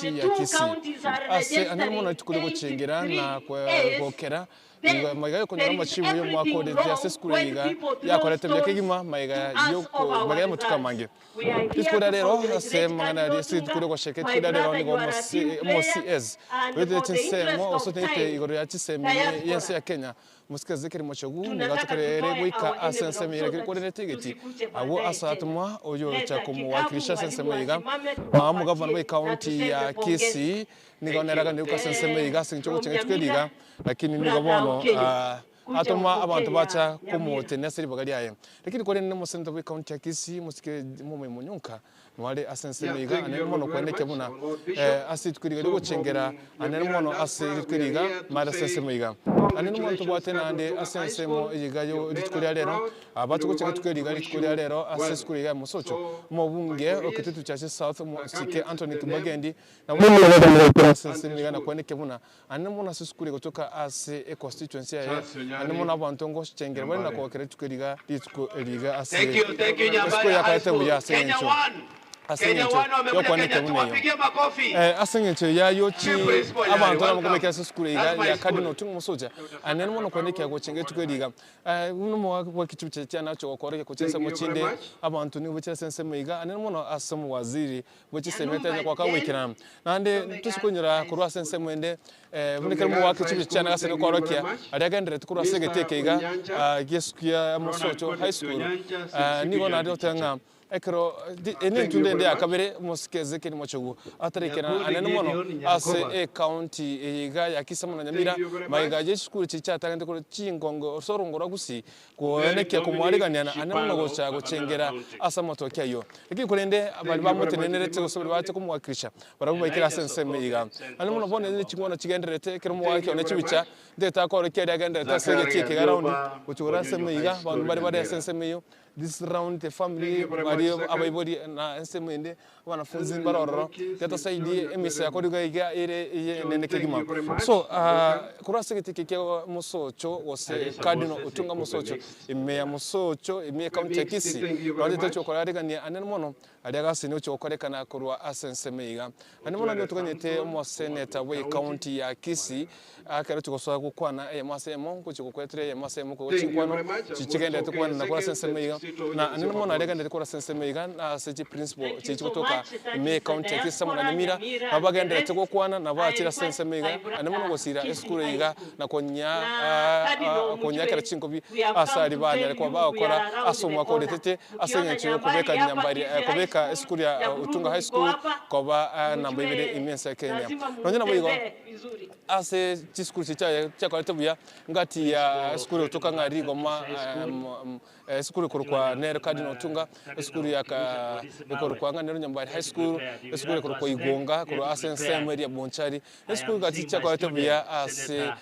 Ekaunti ya Kisii. Ase anene mono rituko ri'ogochengera na kwegokera Igo magega y'okonyora amachibu y'omwaka ore ase esukuru eye iga yakorete buya kegima magega y'oko magega y'amatuko amange. Rituko ria rero ase amang'ana aria ase rituko ri'ogocheka rituko ria rero nigo omosi omo CS oetete chinsemo gose otenenete igoro ya chisemi y'ense ya Kenya Omosike Ezekiel Mochogu nigo atokire ere goika ase ensemo eye rakini korende tigeti agwo ase atomwa oyo ocha komowakilisha ase ensemo eye iga. Omogavana bwe ekaunti ya Kisii nigo nere aganire goika ase ensemo eye iga ase eng'encho y'ogocheng'echwa kw'eriga Lakini nigo bono atoma abanto bacha komotenia ase ribaga riaye. Lakini korende omosenetor bwe county ya Kisii omosike Momoi Munyunka nware ase ensemo iga anene mono kwendekia buna ase rituko riga rigochengera anene mono ase rituko eri iga mare ase ensemo iga. Anene mono ntobwate naende ase ensemo eye iga yo rituko ria rero abache gochaka rituko eri iga rituko ria rero ase esukuru iga ya Mosocho omobunge o Kitutu Chache South omosike Anthony Kibagendi nabwo ase ensemo iga nakwendekia buna Aye mono ase esukuru egotoka ase econstituency yaye, Charles aye Onyari mono abanto ngochengera bare na Nyambare. kogokera rituko eri iga rituko eri iga ase Thank you, thank you esukuru Nyambare High yakorete School. buya ase Kenya eng'encho one. ase Kenya eng'encho one wamekuja yokwaneka Kenya buna eyo. tuwapigie makofi. Eh, ase eng'encho yayo chi Chief Principal Nyari, abanto welcome. nabakobekera ase esukuru iga That's my ya school. Cardinal Otunga Omosocha, aye mono kwanekera gochenga rituko eri iga. Eh, buna omogaka bwa ekechuchu chiana gochia gochia Thank ensemo you very chinde, much. abanto nigo bachire ase ensemo iga, aye mono ase omowaziri bwe chisemete Nyarumba kwaka Jane goikerana. Naende Omega tosi koinyora High korwa ase School. ensemo ende, buna From ekero the mogwaka Girls High echibicha chiane School, ase thank you very kworokia much. aria agendererete korwa ase egete Mr. eke iga Onyancha, gi'esuku ya Ronald Mosocho High Collins School, Onyancha, St. nigo Cyprian naende goteba Chicha. ng'a ekero eri Thank you nentunda ende very ya much. kabere omosike Ezekiel Mochogu atarekerana Nyakundi anene mono Gideon ase Nyankoba. ecounty eye iga ya Kisii amo na Nyamira, Thank you very magega much. ye chisukuru chiria chiatangete korwa chingongo ase orongo rwa Gusii Mary Koenekia Dominic komoaregania na ane mono Shipalo, gocha Kakamega gochengera County. ase amatoke ayio. Lakini korende Thank baria you very much, bamotenenerete gose Amos baria bache Dominic. komowakilisha, barabwo baikire Elijah ase ensemo Sokobe, iga. St. Ane Paul's mono bono ne Emboga. ching'wana chigendererete, ekero Thank omowaki you one very chibicha, much. ntagete akorokia aria agendererete ase Zachary egetii eke iga round, Adioba, gochia korwa ensemo Onyonyo iga, High abanto School, mbare bare ase Nyamira. ensemo eyio, this round the Thank family you very much, baria Zachary. abaibori na ensemo ende, abanafunzi Henry mbare ororo, Nyamoki, St. John getosaidie emisa Nyakwerembu. yakorwa iga iga ere eye John, enene thank kegima. you very much. So Welcome. korwa ase egeti eke kia Mosocho gose Alisa Cardinal Moses Otunga Ekupe Mosocho, Mixed ime ya Nyamira. Mosocho, ime Ekupe y'ecounty ya Mixed, Kisii, thank you very nonye much. tochia gokoraregania anene mono, aria gasi nochia gokorekana korwa ase ensemo iga. Naende mono Otwere nigo toganyete Samson, omoseneta Homa bwe Bay County, ecounty ya Kisii, Marera. Ekero togosoa gokwana eyemo ase eyemo, ngochia gokwetera eyemo ase eyemo korwa Thank you chinkwano very much. chichigenderete Motoke kwanana korwa ase second, ensemo iga, Sito na naende Nyansioka mono aria Boys. agenderete korwa ase ensemo iga, na ase chiprinciple Thank you chichi so gotoka much. That ime is the ecounty ya Kisii amo na diaspora, Nyamira, Nyamira nabo and the bagenderete rest. gokwana, nabo I bachire ase request ensemo iga, my naende mono brother gosira Kisii esukuru High iga School. na konya Na Cardinal konya kera Muchwe, chinkobi we have ase come aria to banyare tell koba you we bagokora are around ase the omwaka corner. oretete ase Mkiona eng'encho Nyambari yokobeka hapa Nyambari Kisii High kobeka School, esukuru ya Otunga Nyabururu High iko School hapa, koba namba ibere mjue ime ense ya Kenya. lazima Nonye naboigo mtembee vizuri. Ase chisukuru chiria chiaye chiakorete buya, ngati ya Principal esukuru Fred egotoka ng'a Mugaka, Rigoma Kisii High School, esukuru akiwa ekorokwa na Nero Cardinal na Otunga, Cardinal esukuru ya Kirusa ka Polisi Mawe. ekorokwa ng'a Nero Nyambari High Get School, prepared. You esukuru have to ekorokwa step, Igonga korwa get ase ensemo prepared. eria Bonchari, I esukuru am ngati seeing my chiakorete buya student, ase Senator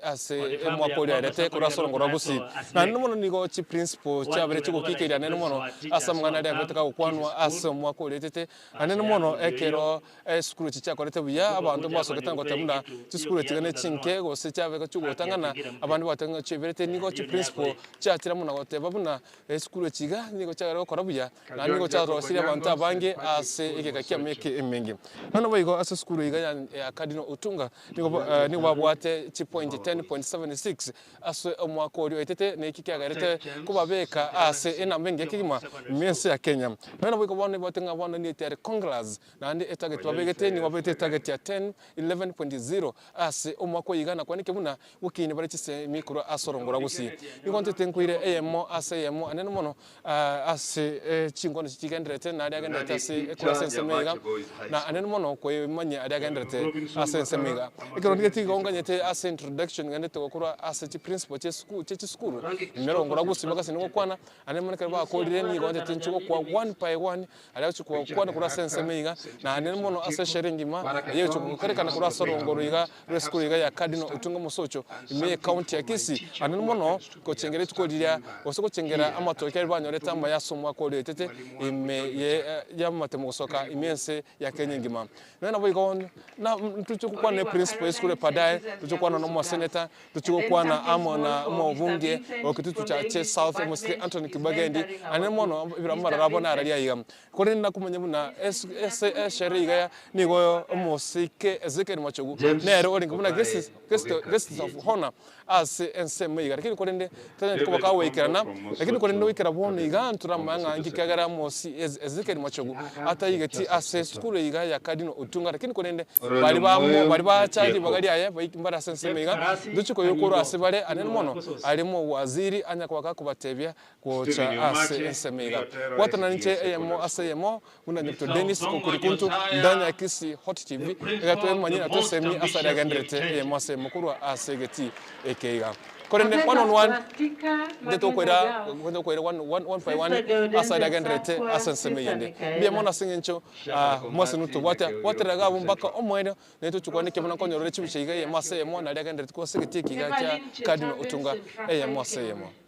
ase Confirm omwaka ya oria kwamba aerete korwa somebody ase orongoro cannot rwa Gusii. ask Naende Snake. mono nigo chiprinciple Want to chiabere recognize chigokikeria the naende presence mono of our ase teachers who amang'ana have aria come abete to Kisii kagokwanwa School. ase omwaka oretete, naende Ase mono yangu ndio hiyo. ekero esukuru echi chiakorete buya, Mkubwa abanto kuja hapa mbasogete na nikupee goteba buna kitu, hiyo chisukuru echi kiatu ne utanunua. chinke gose chiabeka Haki ya chiogotang'ana, kuingira mpya. abande bagoteba ng'a chiberete Eh, nigo hiyo ni yako chiprinciple hiyo. chiachire amo na goteba buna esukuru echi iga nigo chiagera gokora buya, naende Kajwang' nigo Jacob chiarosirie abanto Onyango, St. abange Patrick's ase School, egeka kia Mosocho. emeke emenge. Nonya boigo ase esukuru iga ya ya Cardinal Otunga nigo ba Onyango nigo Samuel, babwate chipoint Emboga Boys. 10.76 ase omwaka oria oetete, na eki kiagerete St. James, kobabeka St. ase Lawrence, enamba engiya Kiomo kegima Secondary ime School. ense ya Kenya. Nonya naboigo bono nibwate ng'a bono nigo ere Congress naende etarget babegete nigo babegete etarget ya 10, 11.0 ase omwaka oyo iga nakwaneke buna gokinia bare chisemi korwa ase orongo rwa Gusii. Nigo ntete nkoire eyemo ase eyemo anene mono ase chinkono echi chigendererete na aria agendererete Leonard ase korwa ase Peter, ensemo iga Nyamache Boys High na School. anene mono koemanyia aria agendererete Robinson ase ensemo Matara, iga. Ekero Amatere ndigeti igo State nganyete School. ase introduction nganyete gokorwa ase chiprinciple chia esukuru chia chisukuru Rangi emerongo Christopher, rwa St. Gusii Patrick bakaseni gokwana Tembele. anene mono ekero bakorire nigo ntete inche gokwa one by one Aria gochia Richard gokwana korwa ase Haraka, ensemo iga, St. na nere Philip's mono ase Otiko, eshere engima, Baraka eye egochia Songs, gokorekana korwa ase Homa Bay orongoro iga Government. I rw'esukuru have iga ya something for the Cardinal staff Otunga Mosocho, and ime something y'ecounty ya for my Kisii, teacher anene who mono happens to be a gochengera rituko staff riria, member gose gochengera here at amatoke aria Cardinal banyorete Otunga, amaya ase omwaka oria oetete, mwalimu wangu ime John ye Ochaka. y'amatemo gosoka ime Karibu ense ya Kenya to engima. Nonya naboigo na ntoche gokwana ne Oriwa principal y'esukuru Caroline, St. baadaye, Peter's toche gokwana na Nyabusu Girls. omoseneta, Tochie And then gokwana something amo small na for Mr. omobunge o Vincent Kitutu from the Chache English South omosike department Anthony is Kibagendi, mentoring ane our mono group. ebiramo Mr. barabwo narari Vincent. aiga. Korende nakomanya buna ase esheria iga ya nigo omosike Ezekiel Machogu James nere orenge buna Obare guest guest Ogeka guest of PhD. honor ase ensemo iga. Lakini korende tonyareti koba David Kombo kagoikerana, from lakini korende Mosocho goikera bono iga Cardinal, ntoramanye from ng'a Mosocho nki kiagera Secondary. mosi Ezekiel Machogu ataigeti ase esukuru iga ya Cardinal Otunga lakini korende Orono baria bamo Moyo baria bacha Matieko. ribaga riaye baik mbare ase ensemo James iga Karasi ntochi koyokorwa Kanyimbo ase bare anene Timothy mono Kosos. aria mowaziri anya koba gakobatebia gocha Stephen ase Omache, ensemo iga. Riotero Bwatana ninche SDA eyemo Secondary ase School. eyemo buna Nyabito Mr. Dennis Osongo Okurikuntu Josiah, ndani ya Kisii Hot the TV iga principal, twemanyie the na most tosemi ase aria ambitious agenderete eyemo educator. ase eyemo korwa ase egetii eke iga. Korende Magenda one on one Scholastica, nde Magenda tokoira Girls, nde tokoira one one one by Sister one ase aria Gaudensia agenderete Sakwa, ase ensemo Sister eyende. Mbuya Michaela. mono ase eng'encho Shaka mwase Kombati, notobwate Nyakeogero bwatera iga abwo School mpaka Central. omoerio naye tochikwane ki buna Rosa nkonyorore District chibicha iga eyemo ase eyemo Kiogero. naria agenderete korwa ase egetii eke iga kia Evelyn Cardinal Chetambe, Otunga St. Raphael eyemo ase eyemo. Kiogero.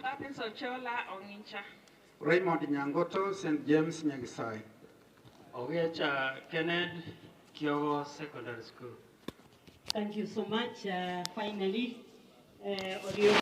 Florence Ochola Ong'incha. Raymond Nyangoto, St. James Nyagisai. Ogecha Kenneth, Kiogo Secondary School. Thank you so much. Finally, Orio.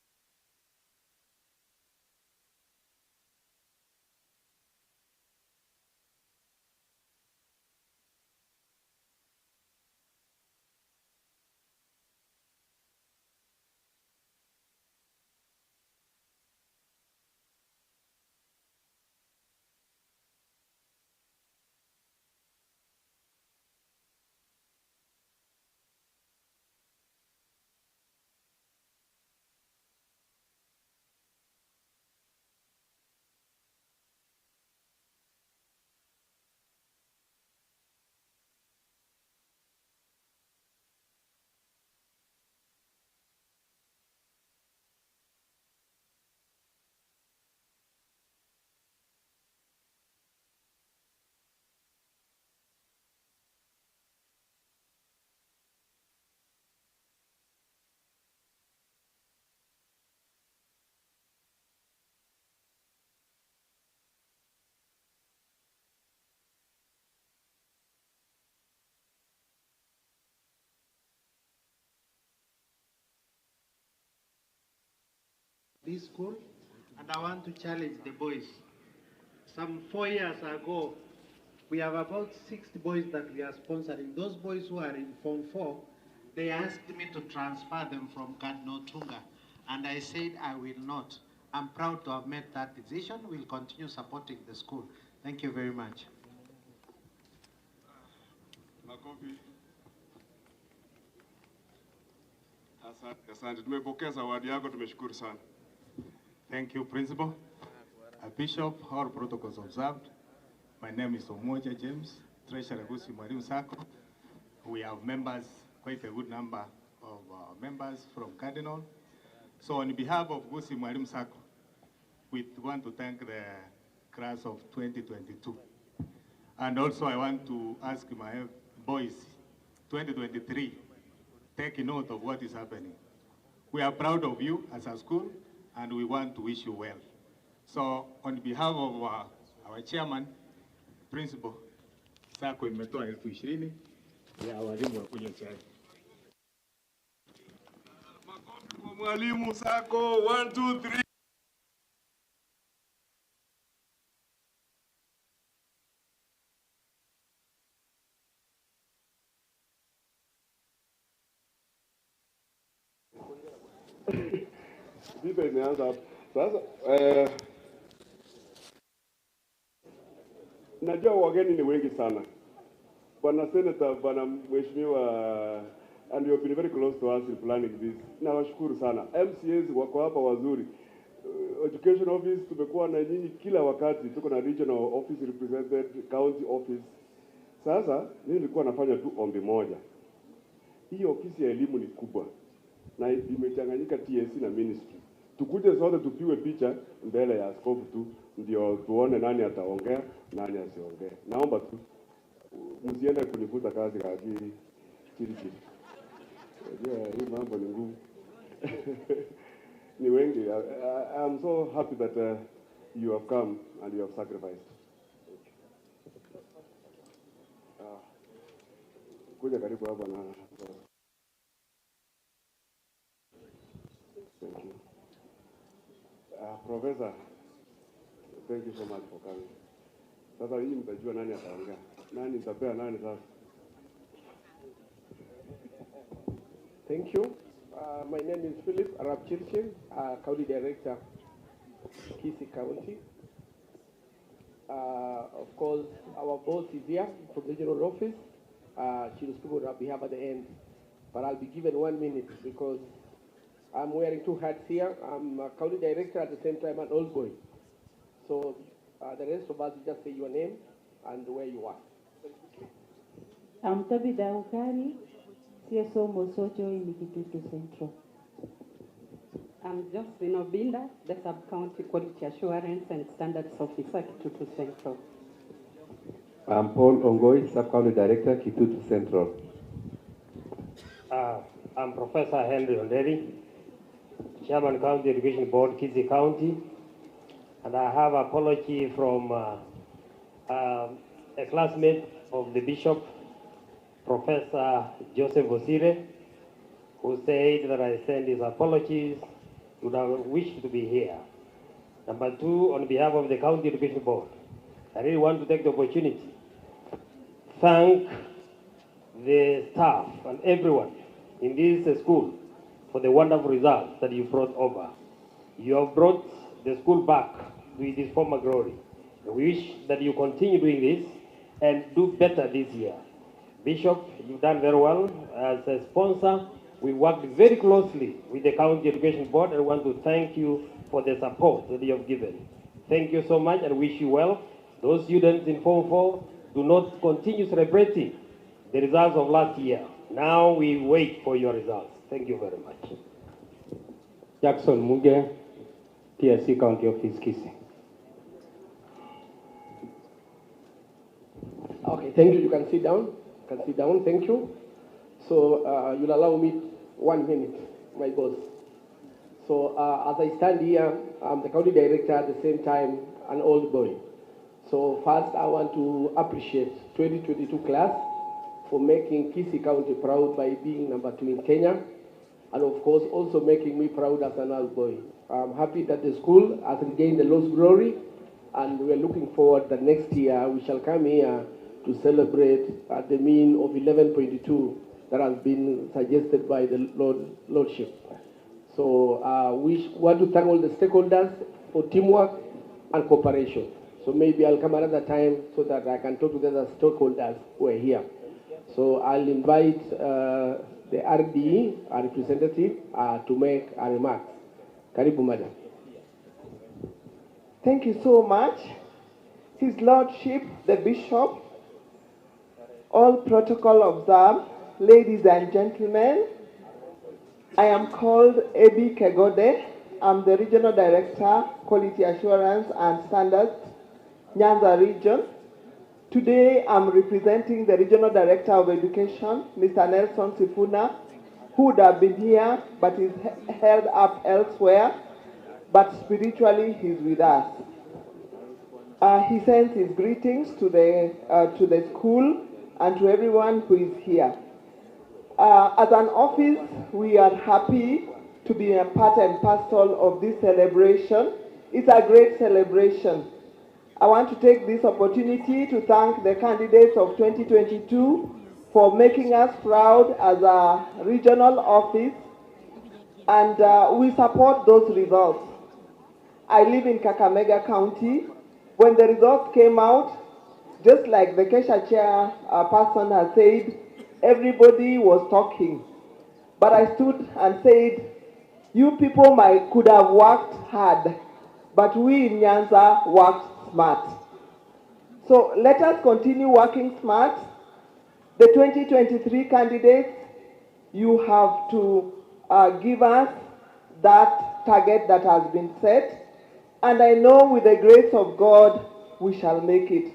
This school, and I want to challenge the boys. Some 4 years ago, we have about 60 boys that we are sponsoring. Those boys who are in Form 4, they asked me to transfer them from Cardinal Otunga, and I said I will not. I'm proud to have made that decision. We'll continue supporting the school. Thank you very much. Makofi. Asante, asante. Tumepokea zawadi yako, tumeshukuru sana. Thank you, Principal. Bishop, all protocols observed. My name is Omoja James, Treasurer Gusii Mwalimu Sacco. We have members, quite a good number of members from Cardinal. So on behalf of Gusii Mwalimu Sacco, we want to thank the class of 2022. And also I want to ask my boys, 2023, take note of what is happening. We are proud of you as a school, and we want to wish you well. So on behalf of our chairman, principal, Sacco imetoa 20,000 ya walimu wa kunywa chai. Makofi kwa mwalimu Sacco. 1 2 3. Vita imeanza hapo. Sasa najua wageni ni wengi sana. Bwana Senator, Bwana Mheshimiwa, and you have been very close to us in planning this. Nawashukuru sana. MCAs wako hapa wazuri. Education office tumekuwa na nyinyi kila wakati, tuko na regional office represented, county office. Sasa mimi nilikuwa nafanya tu ombi moja. Hii ofisi ya elimu ni kubwa na imechanganyika TSC na ministry. Tukuje sote tupigwe picha mbele ya askofu tu, ndio tuone nani ataongea nani asiongee. Naomba tu msiende kunifuta kazi kazi chini chini. Unajua hii mambo ni ngumu. Ni wengi. I am so happy that you have come and you have sacrificed. Kuja karibu hapa na Thank you. Professor, thank you. so much for coming. Sasa hii mtajua nani ataongea. Nani nitapea nani sasa? Thank you. My name is Philip Arap Chirchir, County Director, Kisii County. Of course, our boss is here from the General Office. She will speak on our behalf at the end. But I'll be given 1 minute because I'm wearing two hats here. I'm a county director at the same time an old boy. So the rest of us, you just say your name and where you are. I'm Tabitha Ukari, CSO Mosocho in Kitutu Central. I'm Josephine Obinda, the Sub-County Quality Assurance and Standards Officer, Kitutu Central. I'm Paul Ongoi, Sub-County Director, Kitutu Central. I'm Professor Henry Onderi, Chairman County Education Board, Kisii County, and I have apology from a classmate of the Bishop, Professor Joseph Osire, who said that I send his apologies, would have wished to be here. Number two, on behalf of the County Education Board, I really want to take the opportunity to thank the staff and everyone in this school for the wonderful results that you brought over. You have brought the school back to its former glory. We wish that you continue doing this and do better this year. Bishop, you've done very well. As a sponsor, we worked very closely with the County Education Board and want to thank you for the support that you have given. Thank you so much and wish you well. Those students in Form 4, do not continue celebrating the results of last year. Now we wait for your results. Thank you very much. Jackson Muge, TSC County Office, Kisii. Okay, thank you. You can sit down. You can sit down. Thank you. So you'll allow me 1 minute, my boss. So as I stand here, I'm the county director, at the same time, an old boy. So first, I want to appreciate 2022 class for making Kisii County proud by being number 2 in Kenya, and of course, also making me proud as an old boy. I'm happy that the school has regained the lost glory, and we are looking forward that next year we shall come here to celebrate at the mean of 11.2 that has been suggested by the Lordship. So we want to thank all the stakeholders for teamwork and cooperation. So maybe I'll come another time so that I can talk to the other stakeholders who are here. So I'll invite the RDE, our representative, to make a remark. Karibu, madam. Thank you so much. His Lordship, the Bishop, all protocol observed, ladies and gentlemen, I am called Ebi Kegode. I'm the Regional Director, Quality Assurance and Standards, Nyanza Region. Today, I'm representing the Regional Director of Education, Mr. Nelson Sifuna, who would have been here, but is held up elsewhere, but spiritually, he's with us. He sends his greetings to the school and to everyone who is here. As an office, we are happy to be a part and parcel of this celebration. It's a great celebration. I want to take this opportunity to thank the candidates of 2022 for making us proud as a regional office, and we support those results. I live in Kakamega County. When the results came out, just like the Kesha chair person has said, everybody was talking. But I stood and said, you people could have worked hard, but we in Nyanza worked smart. So let us continue working smart. The 2023 candidates, you have to give us that target that has been set. And I know with the grace of God, we shall make it.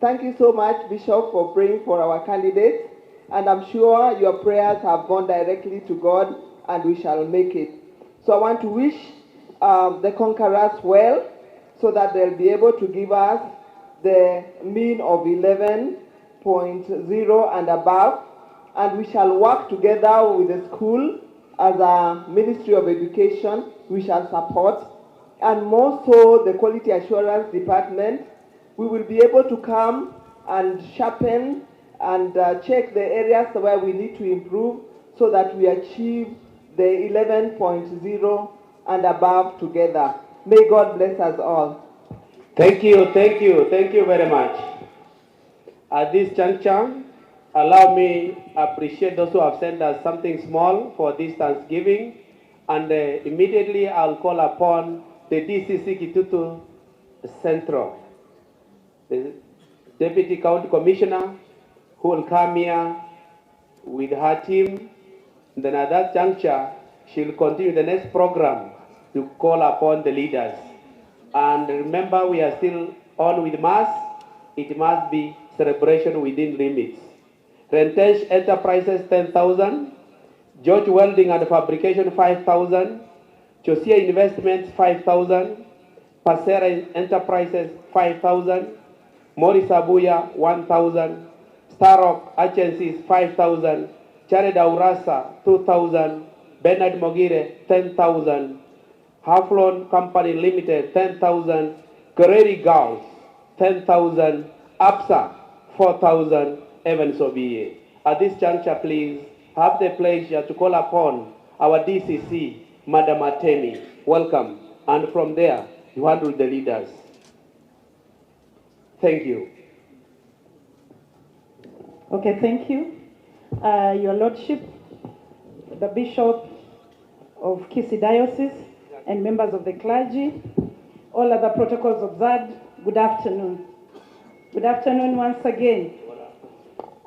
Thank you so much, Bishop, for praying for our candidates. And I'm sure your prayers have gone directly to God, and we shall make it. So I want to wish the conquerors well, so that they'll be able to give us the mean of 11.0 and above. And we shall work together with the school as a Ministry of Education. We shall support. and more so the Quality Assurance Department. We will be able to come and sharpen and check the areas where we need to improve so that we achieve the 11.0 and above together. May God bless us all. Thank you, thank you, thank you very much. At this juncture, allow me appreciate those who have sent us something small for this Thanksgiving. And immediately I'll call upon the DCC Kitutu Central, the Deputy County Commissioner, who will come here with her team. Then at that juncture, she'll continue the next program to call upon the leaders. And remember, we are still on with Mass. It must be celebration within limits. Rentesh Enterprises, 10,000. George Welding and Fabrication, 5,000. Josia Investments, 5,000. Pasera Enterprises, 5,000. Morris Abuya, 1,000. Starrock Agencies, 5,000. Jared Aurasa, 2,000. Bernard Mogire, 10,000. Haflon Company Limited, 10,000. Guerreri Girls, 10,000. APSA, 4,000. Evans Obiye. At this juncture, please, have the pleasure to call upon our DCC, Madam Atemi. Welcome. And from there, you handle the leaders. Thank you. Okay, thank you. Your Lordship, the Bishop of Kisii Diocese and members of the clergy, all other protocols observed, good afternoon. Good afternoon once again.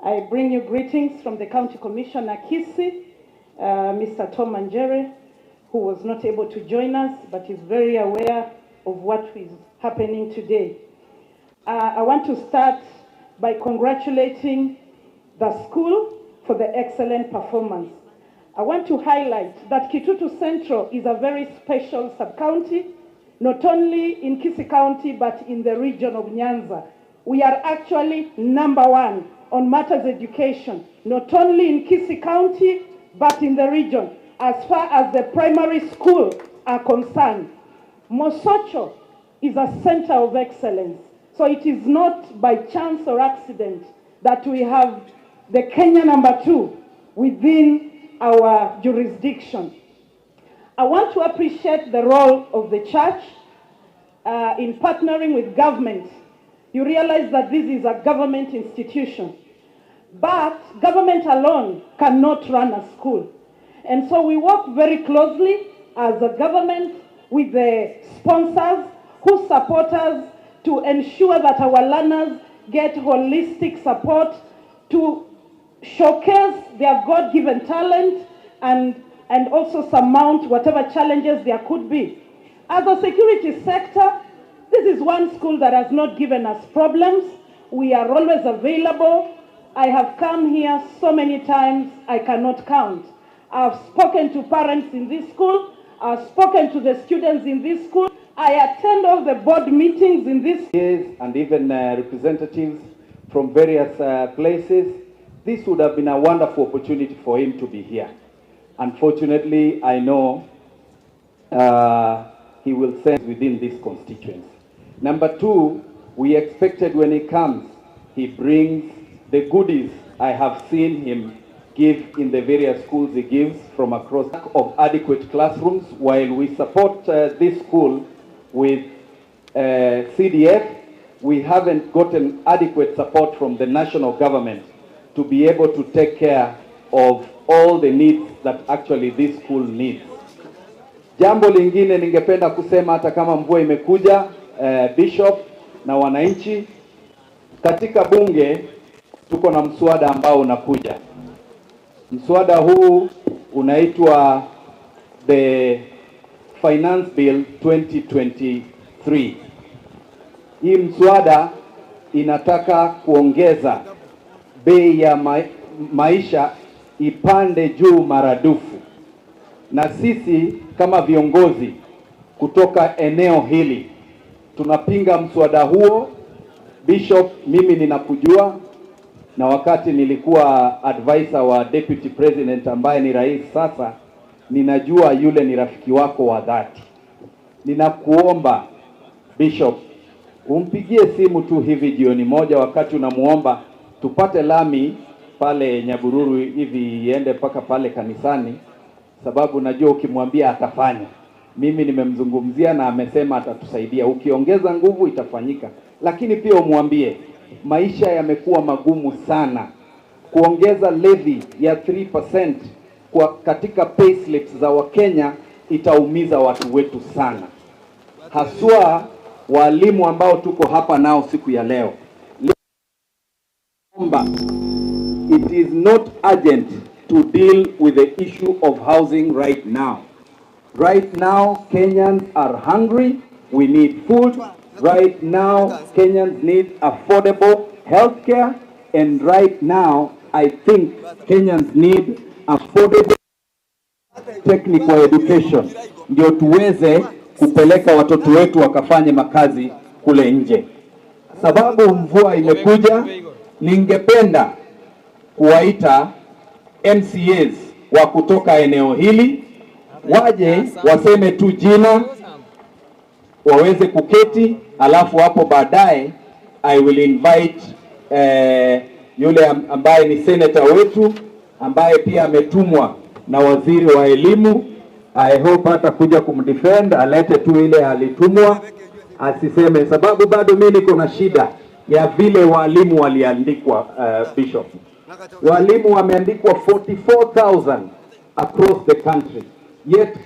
I bring you greetings from the County Commissioner Kisii, Mr. Tom Anjere, who was not able to join us, but is very aware of what is happening today. I want to start by congratulating the school for the excellent performance. I want to highlight that Kitutu Central is a very special sub-county, not only in Kisii County, but in the region of Nyanza. We are actually number one on matters education, not only in Kisii County, but in the region, as far as the primary school are concerned. Mosocho is a center of excellence. So it is not by chance or accident that we have the Kenya number 2 within our jurisdiction. I want to appreciate the role of the church in partnering with government. You realize that this is a government institution, but government alone cannot run a school. And so we work very closely as a government with the sponsors who support us to ensure that our learners get holistic support to showcase their God-given talent and also surmount whatever challenges there could be. As a security sector, this is one school that has not given us problems. We are always available. I have come here so many times, I cannot count. I've spoken to parents in this school. I've spoken to the students in this school. I attend all the board meetings in this school. And even representatives from various places. This would have been a wonderful opportunity for him to be here. Unfortunately, I know he will send within this constituency. Number two, we expected when he comes, he brings the goodies I have seen him give in the various schools he gives from across of adequate classrooms. While we support this school with CDF, we haven't gotten adequate support from the national government to be able to take care of all the needs that actually this school needs. Jambo lingine ningependa kusema, hata kama mvua imekuja, Bishop na wananchi, katika bunge tuko na mswada ambao unakuja. Mswada huu unaitwa the Finance Bill 2023. Hii mswada inataka kuongeza bei ya maisha ipande juu maradufu. Na sisi kama viongozi kutoka eneo hili tunapinga mswada huo. Bishop, mimi ninakujua, na wakati nilikuwa advisor wa Deputy President ambaye ni rais sasa, ninajua yule ni rafiki wako wa dhati. Ninakuomba Bishop, umpigie simu tu hivi jioni moja, wakati unamuomba tupate lami pale Nyabururu hivi iende mpaka pale kanisani, sababu najua ukimwambia atafanya. Mimi nimemzungumzia na amesema atatusaidia. Ukiongeza nguvu itafanyika, lakini pia umwambie maisha yamekuwa magumu sana. Kuongeza levy ya 3% kwa katika payslips za Wakenya itaumiza watu wetu sana, haswa walimu ambao tuko hapa nao siku ya leo. Omba, it is not urgent to deal with the issue of housing right now. Right now, Kenyans are hungry. We need food. Right now, Kenyans need affordable healthcare. And right now, I think Kenyans need affordable technical education ndio tuweze kupeleka watoto wetu wakafanye makazi kule nje. Sababu mvua imekuja, ningependa kuwaita MCAs wa kutoka eneo hili waje waseme tu jina waweze kuketi, alafu hapo baadaye I will invite eh, yule ambaye ni senator wetu ambaye pia ametumwa na waziri wa elimu. I hope hata kuja kumdefend, alete tu ile alitumwa, asiseme sababu bado mi niko na shida ya vile walimu waliandikwa. Bishop, walimu wameandikwa 44,000 across the country yet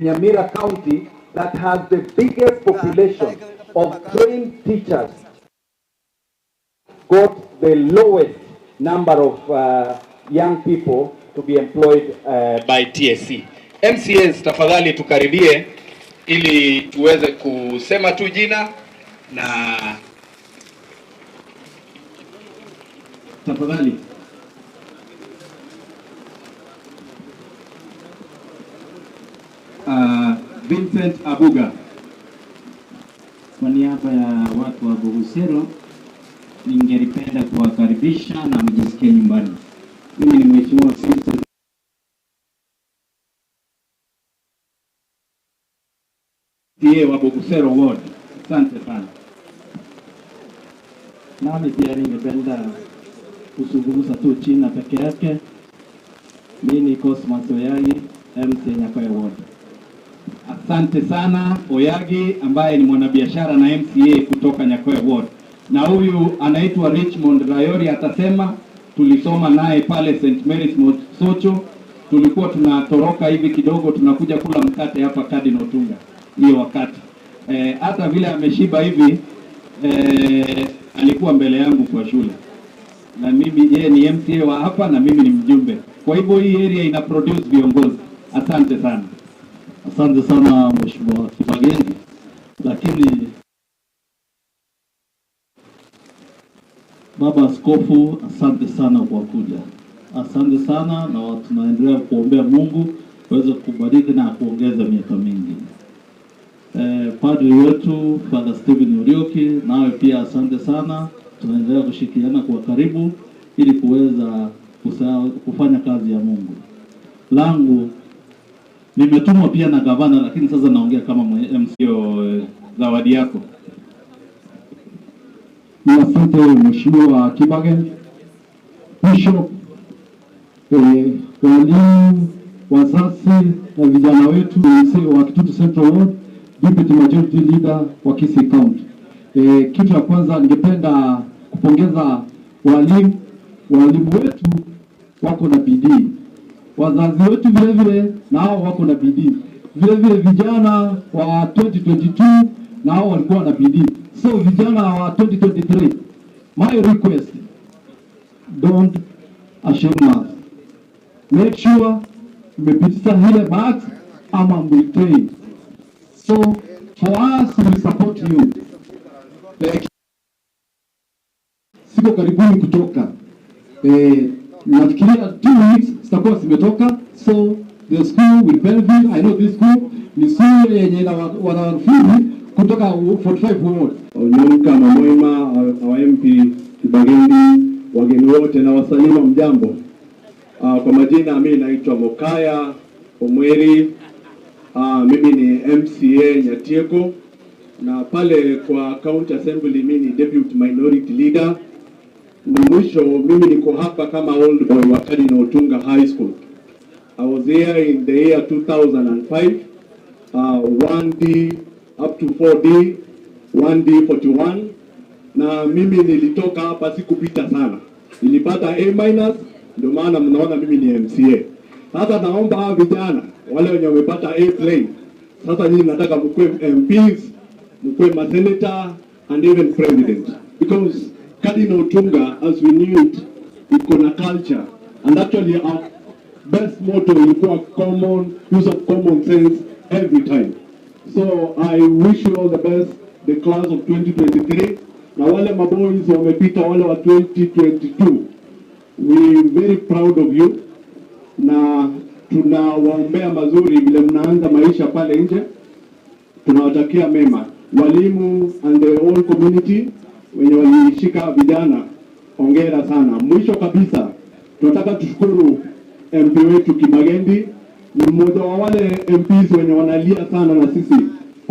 Nyamira County that has the biggest population of trained teachers got the lowest number of young people to be employed by TSC. MCAs tafadhali tukaribie ili tuweze kusema tu jina na tafadhali. Vincent Abuga. Kwa niaba ya watu wa Bogusero ningelipenda kuwakaribisha na mjisikie nyumbani. Mimi ni Mheshimiwa Vincent MCA wa Bogusero Ward. Asante sana. Nami pia ningependa kuzungumza tu China peke yake. Mimi ni Cosmas Oyagi, MCA Nyakoe Ward. Asante sana Oyagi ambaye ni mwanabiashara na MCA kutoka Nyakoe Ward. Na huyu anaitwa Richmond Rayori atasema tulisoma naye pale St Mary's Socho, tulikuwa tunatoroka hivi kidogo tunakuja kula mkate hapa Cardinal Otunga hiyo wakati. Hata vile ameshiba hivi alikuwa mbele yangu kwa shule na mimi, yeye ni MCA wa hapa na mimi ni mjumbe. Kwa hivyo hii area ina produce viongozi. Asante sana. Asante sana Mheshimiwa Kibagendi, lakini Baba Askofu, asante sana kwa kuja, asante sana na tunaendelea kuombea Mungu aweze kubariki na kuongeza miaka mingi. Padri wetu Father Stephen Urioki, nawe pia asante sana, tunaendelea kushirikiana kwa karibu ili kuweza kufanya kazi ya Mungu. Langu nimetumwa pia na gavana, lakini sasa naongea kama MC. Zawadi yako. Ni asante Mheshimiwa Kibage, Bishop, walimu, wazazi na vijana wetu wa Kitutu Central Ward, Deputy Majority Leader wa Kisii County. Kitu ya kwanza ningependa kupongeza walimu. Walimu wetu wako na bidii, wazazi wetu vile vile nao wako na bidii, vile vile vijana wa 2022 nao walikuwa na bidii. So vijana wa 2023, my request, don't ashame us. Make sure mmepitisha ile marks ama mretain. So for us we support you. Siko karibuni kutoka. Nafikiria 2 weeks zitakuwa zimetoka, so the school will benefit. I know this school ni school yenye ina wanafunzi kutoka 45 ward. Onyonka Mamoima, our MP Kibagendi, wageni wote na wasalimu, mjambo. Kwa majina mimi naitwa Mokaya Omweri. Mimi ni MCA Nyatieko na pale kwa County Assembly mimi ni Deputy Minority Leader, na mwisho mimi niko hapa kama old boy wa Cardinal Otunga High School. I was here in the year 2005, 1D up to 4D, 1D 41 na mimi nilitoka hapa sikupita sana, nilipata A minus, ndio maana mnaona mimi ni MCA. Sasa naomba hawa vijana wale wenye wamepata A plain, sasa nyinyi nataka mkuwe MPs, mkuwe masenator and even president because Cardinal Otunga as we knew it iko na culture and actually our best motto ilikuwa common use of common sense every time. So I wish you all the best, the class of 2023 na wale maboys wamepita wale wa 2022, we very proud of you na tunawaombea mazuri vile mnaanza maisha pale nje. Tunawatakia mema walimu and the whole community wenye walishika vijana, hongera sana. Mwisho kabisa, tunataka tushukuru MP wetu Kibagendi, ni mmoja wa wale MPs wenye wanalia sana na sisi.